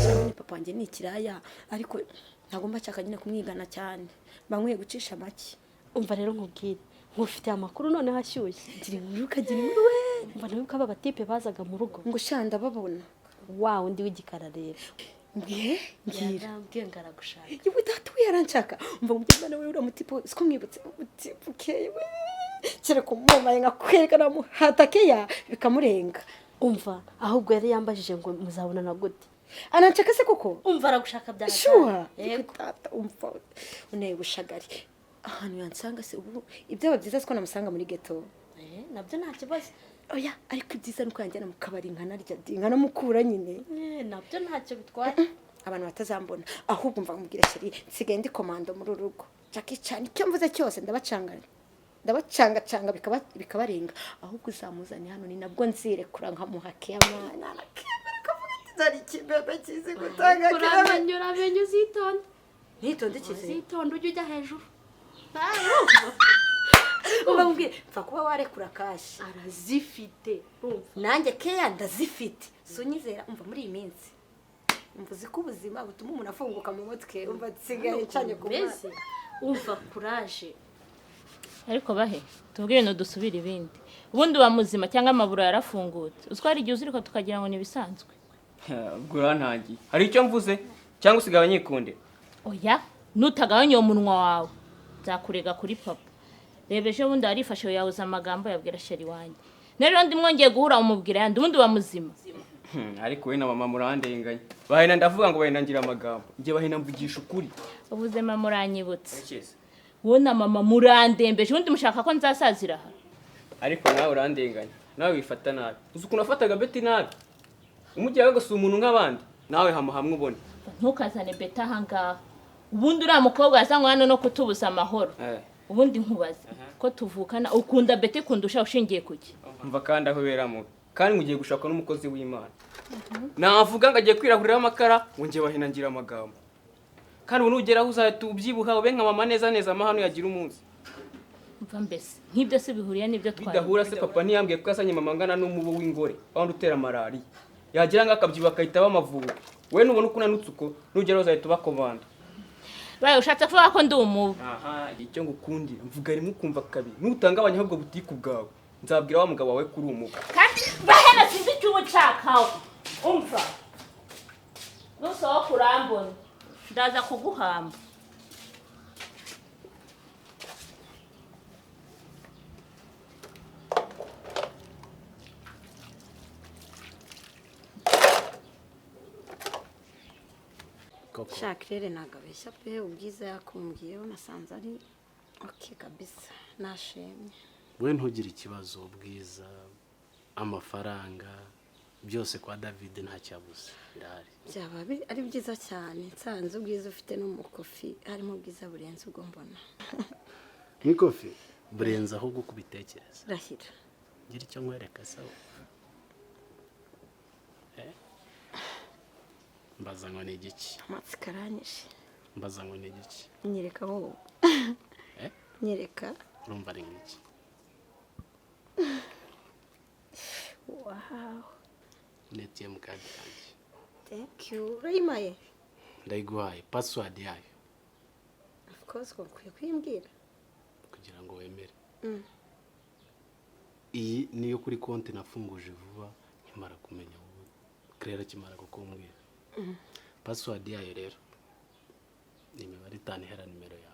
Cyane papa wanjye ni ikiraya, ariko ntabwo mba nshaka nyine kumwigana cyane, mba nkwiye gucisha make. Umva rero nkubwire, nkufitiye amakuru noneho ashyushye. Gira inkuru, ukagira inkuru we. Umva, nawe ko aba batipe bazaga mu rugo. Ngo sha, ndababona. Wa undi w'igikara rero. Mbwiye, mbwira. Yarambwiye ngo aragushaka. Yewe data we, yaranshaka! Umva mu mwana we, uriya mutipe siko mwibutse, umutipe ukeye we, kereka umumaye nkakwereka namuhata keya bikamurenga. Umva, ahubwo yari yambajije ngo muzabonana gute. Ananshaka se koko? Umva, aragushaka bya sure? Yego. Data, umva, uneye ubushagari ahantu yansanga se ubu, ibyaba byiza siko namusanga muri ghetto. Eh, nabyo nta kibazo. Oya, ariko ibyiza nuko yanjyana mu kabari nkanarya di, nkanamukura nyine. Eh, nabyo ntacyo bitwaye. Abantu batazambona. Ahubwo mva nkubwire chéri, nsigaye ndi komando muri uru rugo. Jackie Chan, icyo mvuze cyose ndabacanga, ndabacangacanga bikabarenga. Ahubwo uzamuzane hano, ni nabwo nzirekura nkamuha keya mwana, akemera akavuga ati dore ikibebe kizi gutanga keya. Uramenye, uramenye, uzitonde. Nitonde ikize. Uzitonde, ujye ujya hejuru. Umva nkubwire, pfa kuba warekura cash. Arazifite, urumva. Nanjye keya ndazifite, si unyizera? Umva, muri iyi minsi, umva, uzi ko ubuzima butuma umuntu afunguka mu mutwe? Umva, nsigaye ncanye ku mwana. Mbese umva, kuraje. Ariko bahe tubwire ibintu, dusubire ibindi. Ubundi uba muzima cyangwa amaburo yarafungutse? Uziko hari igihe uzirika tukagira ngo ni ibisanzwe. Ubwo urantangiye. Hari icyo mvuze cyangwa usigaye nyikundira? Oya, nutagabanya uwo munwa wawe nzakurega kuri papa. Reba, ejo bundi warifashe yabuze amagambo yabwira chéri wanjye, rero ndimwongeye guhura umubwira yandi. Ubundi uba muzima? Ariko we na mama murandenganya. Bahena ndavuga ngo bahena ngira amagambo, njye bahena mvugisha ukuri. Ubuzima muranyibutse. Ukize. Wowe na mama murandembeje. Ubundi mushaka ko nzasazira aha? Ariko nawe urandenganya, nawe wifata nabi. Uzi ukuntu wafataga Beti nabi, umugiraho gusura umuntu nk'abandi? Nawe hama hamwe ubone. Ntukazane Beta ahangaha. Ubundi uriya mukobwa yazanywe hano no kutubuza amahoro. Ubundi nkubaze, ko tuvukana, ukunda Beti kundusha ushingiye kuki? Mva kandi aho bera mubi, kandi mugiye gushaka n'umukozi w'Imana, navuga ngo agiye kwirahuriraho amakara, ngo njye bahena ngira amagambo. Kandi ubu nugeraho uzahita ubyibuha ube nka mama neza neza, amahano yagira umunsi. Mva mbese, nk'ibyo se bihuriye n'ibyo twari? Bidahura se, papa ntiyambwiye ko yazanye mama angana n'umubu w'ingore wandi utera malariya, yagira ngo akabyibuha akahita aba amavubi? We nubona uko unanutse uko, nugeraho uzahita uba komanda. Baye, ushatse kuvuga ko ndi umubu? Aha, icyo ngukundira, mvuga rimwe ukumva kabiri. Nutangabanya ahubwo butike ubwawe, nzabwira wa mugabo wawe kuri umubu. Kandi bahena, sinzi icyo uba ushakaho. Umva, nusohoka urambona, ndaza kuguhamba. Koko. Shaka rero, ntabwo abeshya pe. Ubwiza yakumbwiyeho nasanze ari okay kabisa, nashimye. We ntugire ikibazo, ubwiza, amafaranga, byose kwa David ntacyabuze, birahari. Byaba ari byiza cyane nsanze ubwiza ufite no mu kofi harimo ubwiza burenze ubwo mbona. Mu ikofi burenze ahubwo uko ubitekereza. Rahira. Ngira icyo nkwereka sawa. Eh? Mbaza ngo ni igiki? Amatsiko aranyishe. Mbaza ngo ni igiki? Nyereka wowe. Eh? Nyereka. Urumva ari nk'iki? Wow. Ni ATM card yanjye. Thank you, urayimaye. Ndayiguhaye, password yayo. Of course, ukwiye kuyimbwira. Kugira ngo wemere, iyi niyo kuri konti nafunguje vuba nkimara kumenya wowe, Claire akimara kukumbwira. Password yayo rero ni imibare itanu ihera nimero yawe.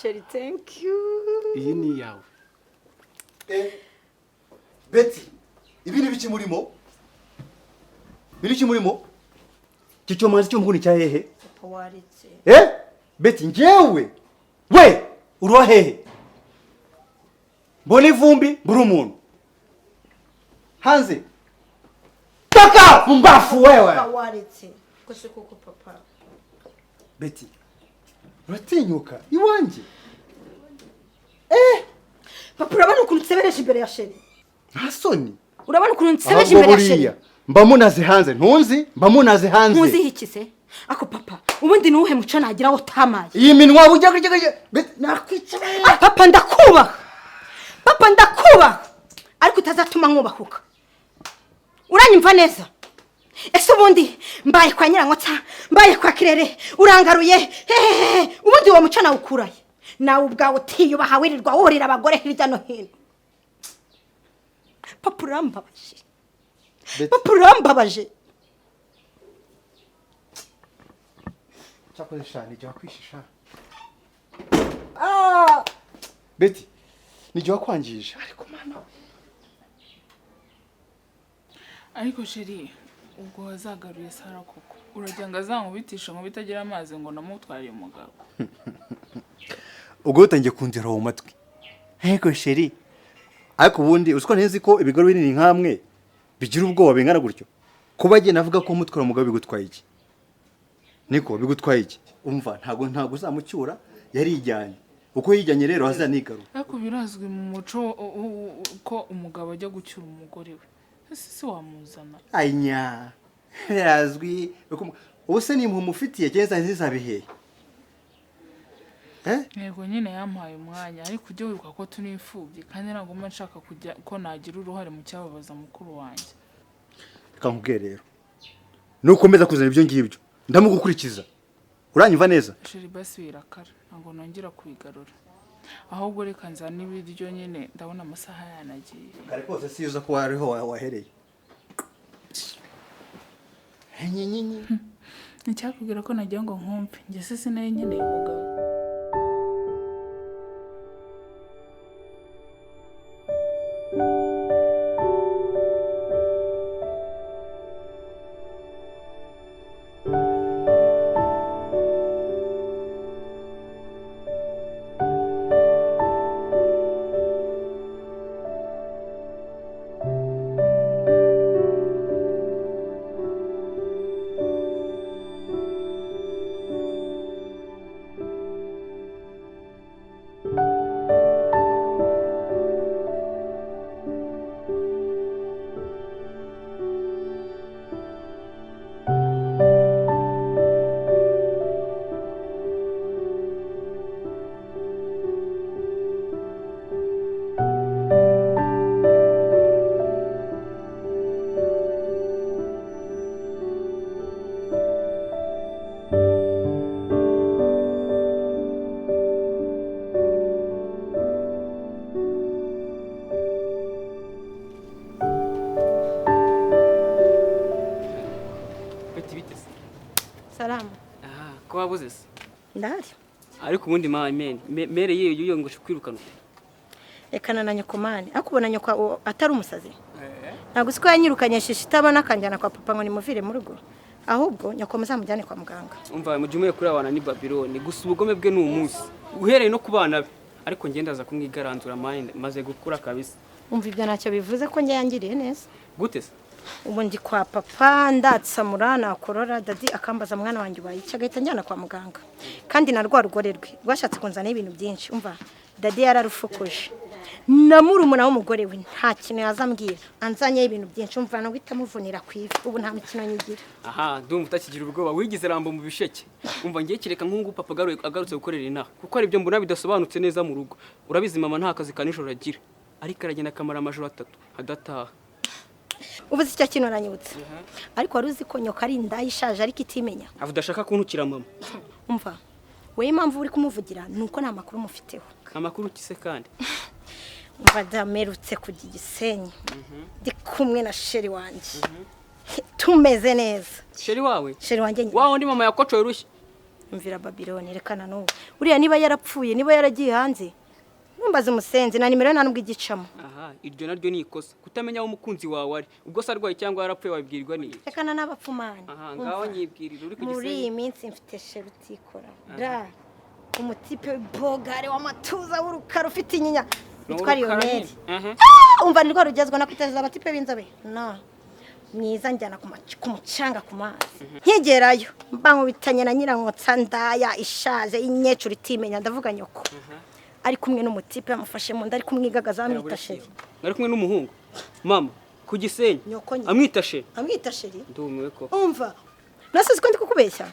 Chéri, thank you. Iyi ni iyawe. Betty, ibi ni biki murimo? Biri iki murimo? Icyo cyomanzi cy'umuhuni cya hehe? Papa, waretse. Eh? Betty, njyewe we uruwa hehe? Mbona ivumbi, mbura umuntu hanze. Toka mumbafu wewe. Papa, waretse kose koko papa. Betty, uratinyuka iwanjye? Eh? Papa, urabona ukuntu nsebereje imbere ya chéri? Nta soni. Urabona ukuntu nsebeje Ahubwo imbere ya chéri. buriya mba munaze hanze, ntunzi mba munaze hanze. Nkuziho iki se? Ako papa, ubundi ni uwuhe muco nagira wo utamaye? Iyi minwa ujya kujya nakwica. Ah, papa ndakubaha, papa ndakubaha, ariko utazatuma nkubahuka. Uranyumva neza? Ese ubundi mbaye kwa Nyirankotsa, mbaye kwa Kirere, urangaruye hehehe? Ubundi uwo muco nawukuraye? Nawe ubwawe utiyubaha, wirirwa wurira abagore hirya no hino. Papa urambabaje. Betty. Papa urambabaje. Cyakoze sha, nijya wakwishisha. Ah! Betty, nijya wakwangije, ariko mana we. Ariko chéri, ubwo wazagaruye Sara koko, uragira ngo azankubitishe ngo bitagira amazi ngo namutwariye umugabo? Ubwo utangiye kundira mu matwi, ariko chéri, ariko ubundi uzi ko nzi ko ibigore binini nkamwe bigira ubwoba bingana gutyo? Kuba agenda avuga ko mutwara umugabo bigutwaye iki? Niko bigutwaye iki? Umva, ntabwo uzamucyura, yarijyanye. Uko yijyanye rero azanigaruka. Ariko birazwi mu muco ko umugabo ajya gucyura umugore we. Ese si wamuzana? Anya birazwi. Ubu se ni impuhwe umufitiye cyangwa zizabiheye, eh? Yego nyine yampaye umwanya, ariko ujye wibuka ko turi imfubyi, kandi ntabwo mba nshaka kujya ko nagira uruhare mu cyababaza mukuru wanjye. Reka nkubwire rero, nukomeza kuzana ibyo ngibyo ndamugukurikiza. Uranyumva neza? Chéri, basi wirakara, ntabwo nongera kubigarura. Ahubwo reka nzane ibiryo nyine, ndabona amasaha yanagiye. Kare kose si uza ko wariho wahereye. Nyenyenye. Nticyakubwira ko nagira ngo nkumve. Njye se sinari nkeneye umugabo? Betty, bite se? Salamu. Ah, ko wabuze se? Ndahari. Ariko ubundi ma mene mere yeyo yuyo ngo kwirukana ute? Rekana na nyoko mani. Ariko ubona nyoko atari umusazi? Ntabwo uzi ko yanyirukanye shishi itabona, akanjyana kwa papa ngo nimuvire mu rugo? Ahubwo nyoko muzamujyane kwa muganga. Umva, mu gihe kuri abana ni Babiloni gusa, ubugome bwe ni umunsi uhereye no ku bana be, ariko ngenda aza kumwigaranzura mine, maze gukura kabisa. Umva, ibyo ntacyo bivuze ko njye yangiriye neza. Gute se? Ubu ndi kwa papa, ndatsamura, nakorora, daddy akambaza: "Mwana wanjye, ubaye iki?" Agahita njyana kwa muganga. Kandi na rwa rugore rwe rwashatse kunzanaho ibintu byinshi, umva, daddy yararufukuje, na murumuna w'umugore we nta kintu yazambwira anzanyeho ibintu byinshi. Umva, nawe amuvunira ku ivi. Ubu nta mikino nyigira. Aha ndumva utakigira ubwoba, wigize Rambo mu bisheke. Umva, ngiye kireka nk'ubu papa agarutse gukorera inaha, kuko hari ibyo mbona bidasobanutse neza mu rugo. Urabizi mama nta kazi ka nijoro agira, ariko aragenda akamara amajoro 3 adataha. Ubu si icyo kintu aranyibutsa. Ariko wari uzi ko nyoka ari indaya ishaje ariko itimenya? Ava udashaka kuntukira mama. Umva, wowe, impamvu uri kumuvugira ni uko nta makuru mufiteho. Amakuru kise kandi? Umva, ndamerutse kujya Igisenyi ndi kumwe na chéri wanjye, tumeze neza. Chéri wawe? Chéri wanjye nyine. Wa wundi mama yakocoye urushyi? Umvira Babiloni, rekana n'ubu uriya, niba yarapfuye, niba yaragiye hanze, numbaze umusenzi na nimero ye nta nubwo igicamo. Aha iryo naryo ni ikosa, kutamenya aho umukunzi wawe ari. Ubwo se arwaye cyangwa yarapfuye wabibwirwa n'iki? Rekana n'abapfumani. Aha ngaho nyibwirira, uri ku Muri iyi Gisenyi? minsi mfite chéri utikora da, umutipe w'ibogare w'amatuza w'urukara ufite inyinya Ni witwa urukara Lionel. nyine. Aha. Ah, umva, ni rwo rugezwa nakwiteza abatipe b'inzobe no mwiza. Njyana ku mucanga, ku mazi. Nkigerayo mbankubitanye na Nyirankotsa, ndaya ishaje y'inyecuru itimenya. Ndavuga nyoko ari kumwe n'umutipe, yamufashe mu nda, ari kumwigagaza, bamwita chéri. Mwari kumwe n'umuhungu mama? Ku Gisenyi. Nyoko nyine. Amwita chéri. Amwita chéri. Ndumiwe ko. Umva. Nasize ko ndi kukubeshya.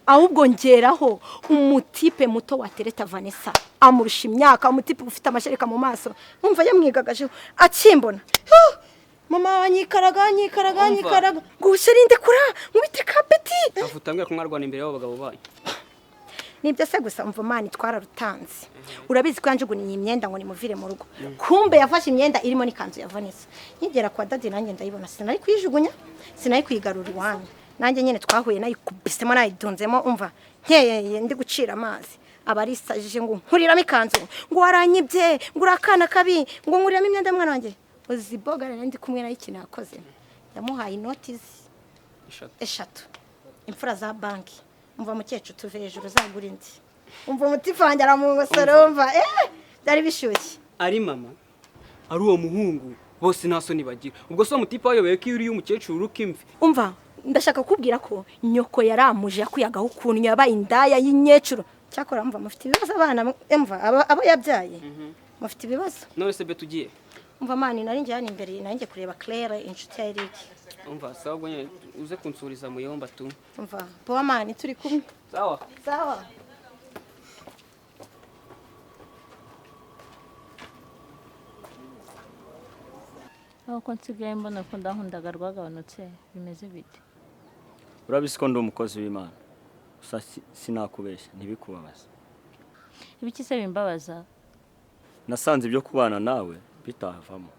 Ahubwo ngeraho umutipe muto wa Tereta Vanessa amurusha imyaka, umutipe ufite amashereka mu maso. Umva yamwigagajeho akimbona. Mama wanyikaraga nyikaraga nyikaraga. Ngo chéri ndekura nkubite kapeti. Afuta mbwira ko mwarwana imbere y'abagabo banyu. Nibyo se gusa umva mani twararutanze. Urabizi ko yanjuguniye imyenda ngo nimuvire mu rugo. Kumbe yafashe imyenda irimo n'ikanzu ya Vanessa. Nkigera kwa daddy nanjye ndayibona sinari kuyijugunya, sinari kuyigarura iwanyu. Nanjye nyene twahuye nayikubisemo nayidunzemo umva nkeye ndi gucira amazi. Abarisajije ngo nkuriramo ikanzu ngo waranyibye ngo urakana kabi ngo nkuriramo imyenda mwana wanjye. Uziboga rero ndi kumwe nayo ikintu yakoze. Yamuhaye inoti eshatu. Imfura za banki. Umva mukecuru tuve hejuru zagura indi. Umva umutifa wanjye aramungosora umva byari bishyushye. Ari mama ari uwo muhungu bose nta soni bagira. Ubwo so mutipa wayobeye ko uri umukecuru ukimvi. Umva ndashaka kukubwira ko nyoko yaramuje yakuyagaho ukuntu yabaye indaya y'inyecuru. Cyakora umva mufite ibibazo abana umva abo yabyaye. Mufite ibibazo. None se be tugiye. Umva mani nari ngiye hano imbere nari ngiye kureba Claire inshuti ya Eric. Umva sawa ubwo nyine uze kunsuriza muyomba tu. Umva poa mani turi kumwe. Sawa. Sawa. Aho ko nsigaye mbona ko ndahundaga rwagabanutse bimeze bite? Urabizi ko ndi umukozi w'Imana. Gusa sinakubeshya ntibikubabaza. Ibiki se bimbabaza? Nasanze ibyo kubana nawe bitavamo.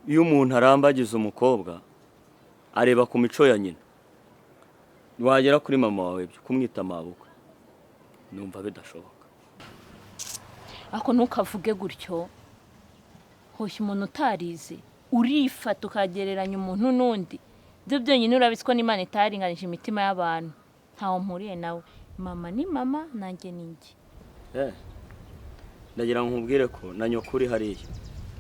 Iyo umuntu arambagiza umukobwa areba ku mico ya nyina. Wagera kuri mama wawe byo kumwita mabukwe numva bidashoboka. Ako ntukavuge gutyo. Hoshya umuntu utarize urifata ukagereranya umuntu n'undi. Ibyo byonyine urabizi ko n'Imana itaringanije imitima y'abantu. Ntaho mpuriye nawe. Mama ni mama nanjye ni njye. Ndagira ngo nkubwire ko na nyoko uri hariya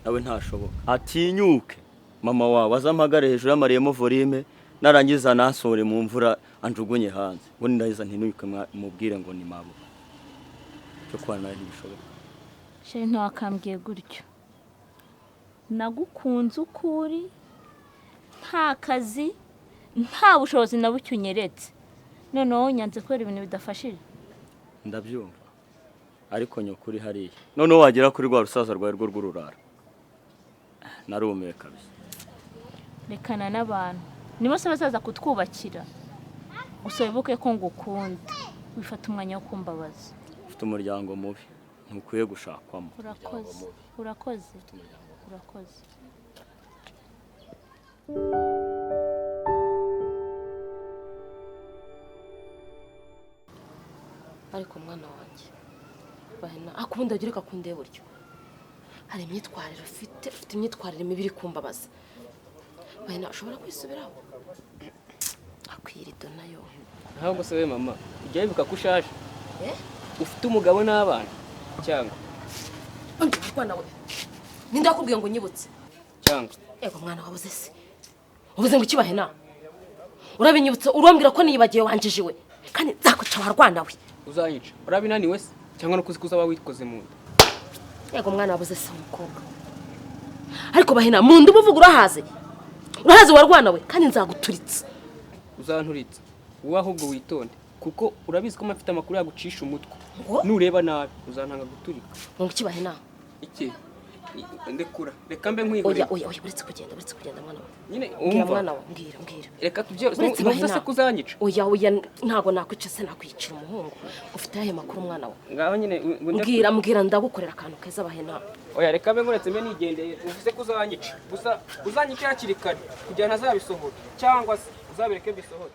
nawe ntashoboka. Atinyuke mama wawe azampagare hejuru y'amariyemo volume narangiza nansore mu mvura anjugunye hanze. Ngo ndahiza ntinuke mubwire ngo ni mabukwe. Cyo kwana nawe ntibishoboka. Chéri ntiwakambwiye gutyo. Nagukunze ukuri nta kazi nta bushobozi na bucyo unyeretse. Noneho nyanze kubera ibintu bidafashije. Ndabyumva. Ariko nyoko uri hariya. Noneho wagera kuri rwa rusaza rwawe rwo rw'ururara. Narumiwe kabisa. Rekana n'abantu. Ni bose bazaza kutwubakira. Gusa wibuke ko ngukunda. Wifata umwanya wo kumbabaza. Ufite umuryango mubi. Ntukwiye gushakwamo. Urakoze. Urakoze. Urakoze. Ariko mwana wanjye bahena akunda agira kakunde buryo. Hari imyitwarire ufite imyitwarire mibi iri kumbabaza. Bahena ushobora kwisubiraho. Akwirido nayo. Ntabwo se we mama ujya wibuka ko ushaje? Ufite umugabo n'abana cyangwa? Mwana we ninde wakubwiye ngo nyibutse? Cyangwa ego mwana wabuze se. Ubuze ngo ikibahena. Urabinyibutse urambwira ko niyibagiye wanjijiwe. Kandi nzakuca warwana we. Uzanyica. Urabinaniwe se cyangwa no kuzikuza aba witkoze mu nda. Yego mwana wabuze se umukobwa. Ariko bahena mu nda ubuvuga urahaze. Urahaze warwana we kandi nzaguturitsa. Uzanturitsa. Wowe ahubwo witonde kuko urabizi ko mfite amakuru yagucisha umutwe. Nureba nabi uzantanga guturika. Ngo ikibahena. Iki? Ndekura. Reka mbe nkwihoreye. Oya oya uretse kugenda mwana wawe. Nyine umva. Mwana wawe mbwira. Reka tubye nuvuze se kuzanyica. Oya oya ntago nakwica se nakwicira umuhungu. Ufite ayahe makuru mwana wawe? Ngaho nyine mbwira ndagukorera akantu keza bahena. Oya reka mbe nkuretse mbe nigendeye uvuze kuzanyica. Gusa uzanyica hakiri kare kugira ntazabisohora cyangwa se uzabireke bisohore.